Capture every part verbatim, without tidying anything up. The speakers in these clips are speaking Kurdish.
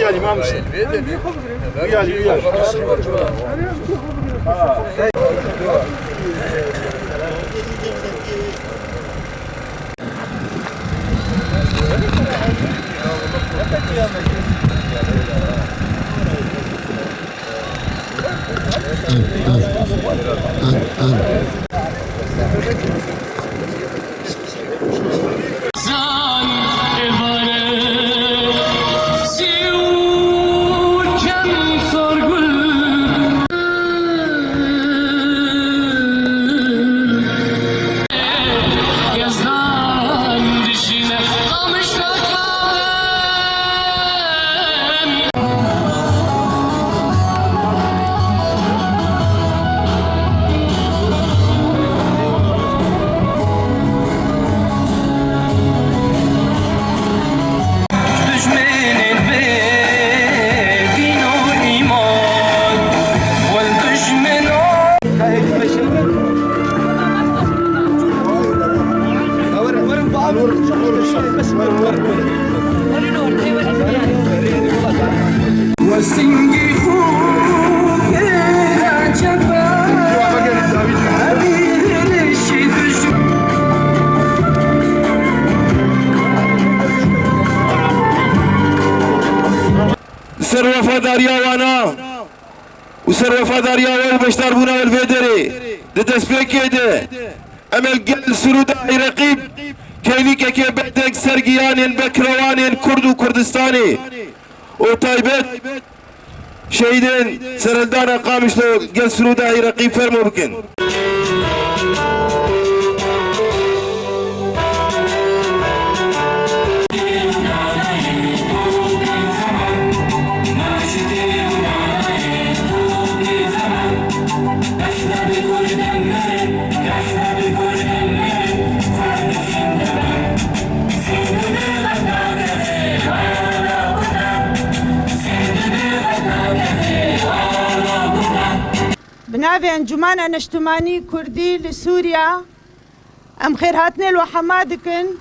Gelin, gelin. Ser wefadariya wana û ser wefadariya we û beşdarbûna we li vê derê di destpêkê de em ê li gel Sirûda Ey Reqîb kêlîkekê berdeng ser giyanên bekrewanên Kurd û Kurdistanê û taybet şehîdên serhildana Qamişlo gel Sirûda Ey Reqîb fermo bikin. Bi navê Encûmena Neştimanî Kurdî li Sûriya, em xêrhatinê li we hema dikin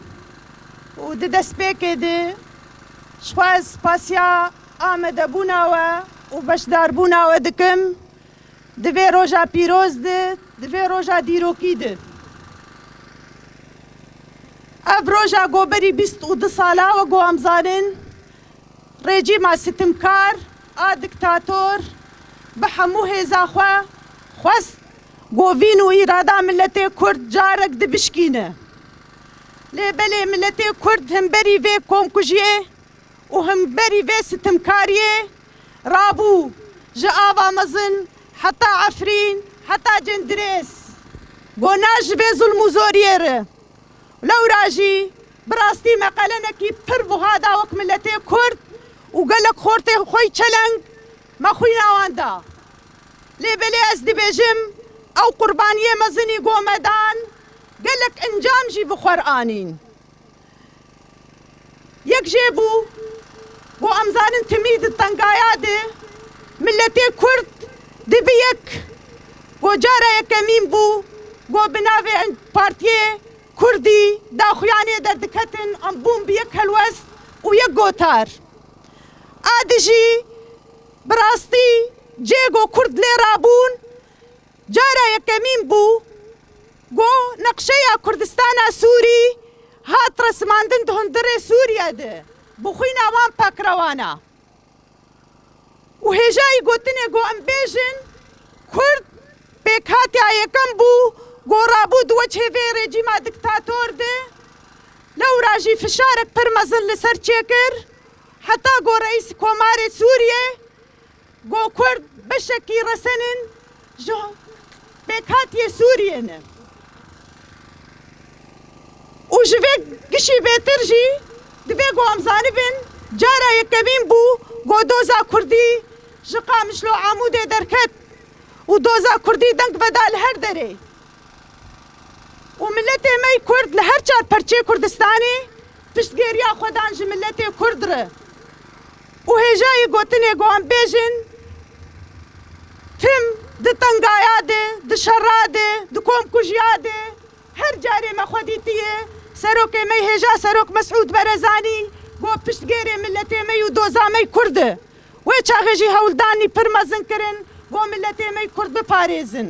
û di destpêkê de ji xwe ez spasiya amadebûna we û beşdarbûna we dikim di vê roja pîroz de, di vê roja dîrokî de. Ev roja ku berî bîst û du sala we ku em zanin, rejîma sitimkar a diktator bi hemû hêza xwe xwest ku vîn û îrada miletê Kurd carek dibişkîne. Lê belê miletê Kurd himberî vê komkujiyê û himberî vê sitimkariyê rabû ji ava mezin heta Efrîn, heta Cendirês. Ku na ji vê zulm û zoriyê re. Lewra jî bi rastî me qelenekî pir buha da wek miletê Kurd û gelek xortê xwe yî çeleng me xwîna wan da. Lê belê ez dibêjim, ew qurbaniyê mezinî ku me dan, gelek encam jî bi xwe re anîn. Yek jê bû, ku em zanin timî di tengaya de miletê Kurd dibe yek, ku cara yekemîn bû, ku bi navê en-, Partiyê Kurdî daxuyaniyê derdiketin, em bûn bi yek helwest û yek gotar. A dijî bi rastî cê ku Kurd lê rabûn, cara yekemîn bû ku neqşeya Kurdistana Sûrî hat resimandin di hundirê Sûriye de bi xwîna wan pakrewana. Û hêjayî gotinê ku em bêjin, Kurd pêkhatiya yekem bû ku rabû di wechê vê rejîma diktator de. Lewra jî fişarek pir mezin li ser çêkir, heta ku reîs komarê Sûriyê ku Kurd beşekî resen in ji pêkhatiyê Sûriyê ne. Û ji vê gişî bêtir jî divê ku em zanibin, cara yekemîn bû ku doza Kurdî ji Qamişlo Amûdê derket û doza Kurdî deng veda li her derê. Û miletê me yî Kurd li her çar perçeyê Kurdistanê piştgêriya xwe dan ji miletê Kurd re. Û hêjayî gotinê ku em bêjin, tim di tengaya de, di şera de, di komkujiya de, her carê me xwe dîtiye, serokê me yî hêja Serok Mesûd Berezanî Go piştgêrê miletê me û doza me Kurd e. Wê çaxê jî hewldanî pir mezin kirin, go miletê me Kurd biparêzin.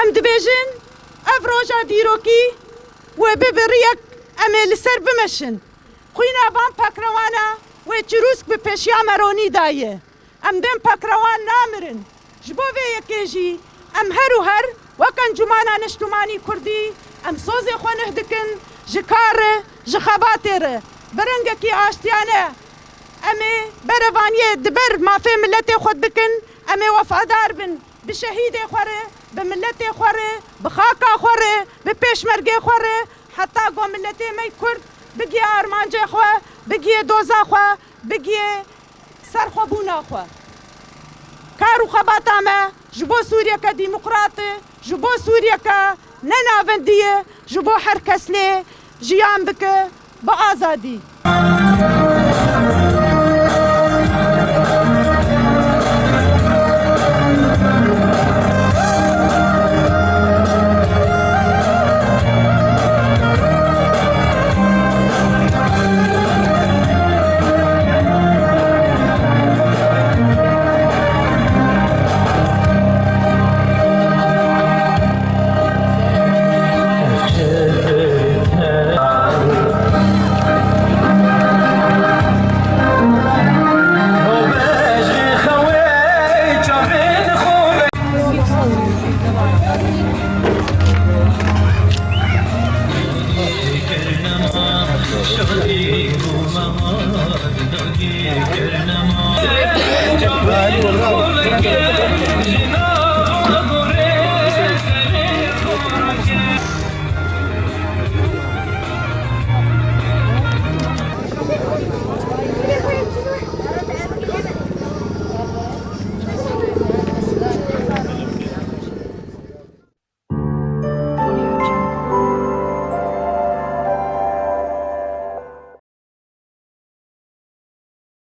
Em dibêjin, ev roja dîrokî wê bibe riyek em ê li ser bimeşin. Xwîna van pakrewana wê çirûsk bi pêşiya me ronî daye. Em dem pakrewan namirin. Ji bo vê yekê jî em her û her wek Encûmana Niştimanî Kurdî em sozê xwe nuh dikin ji kar re, ji xebatê re. Bi rengekî aştiyane em ê berevaniyê di ber mafê miletê xwe dikin, em ê wefadar bin bi şehîdê xwe re, bi miletê xwe re, bi xaka xwe re, bi pêşmergê xwe re, heta ku miletê me Kurd bigiye armancê xwe, bigiye doza xwe, bigiye serxwebûna xwe. Kar û xebata me ji bo Sûriyeke demokrat e, ji bo Sûriyeke nenavendî ye, ji bo her kes lê jiyan bike bi azadî.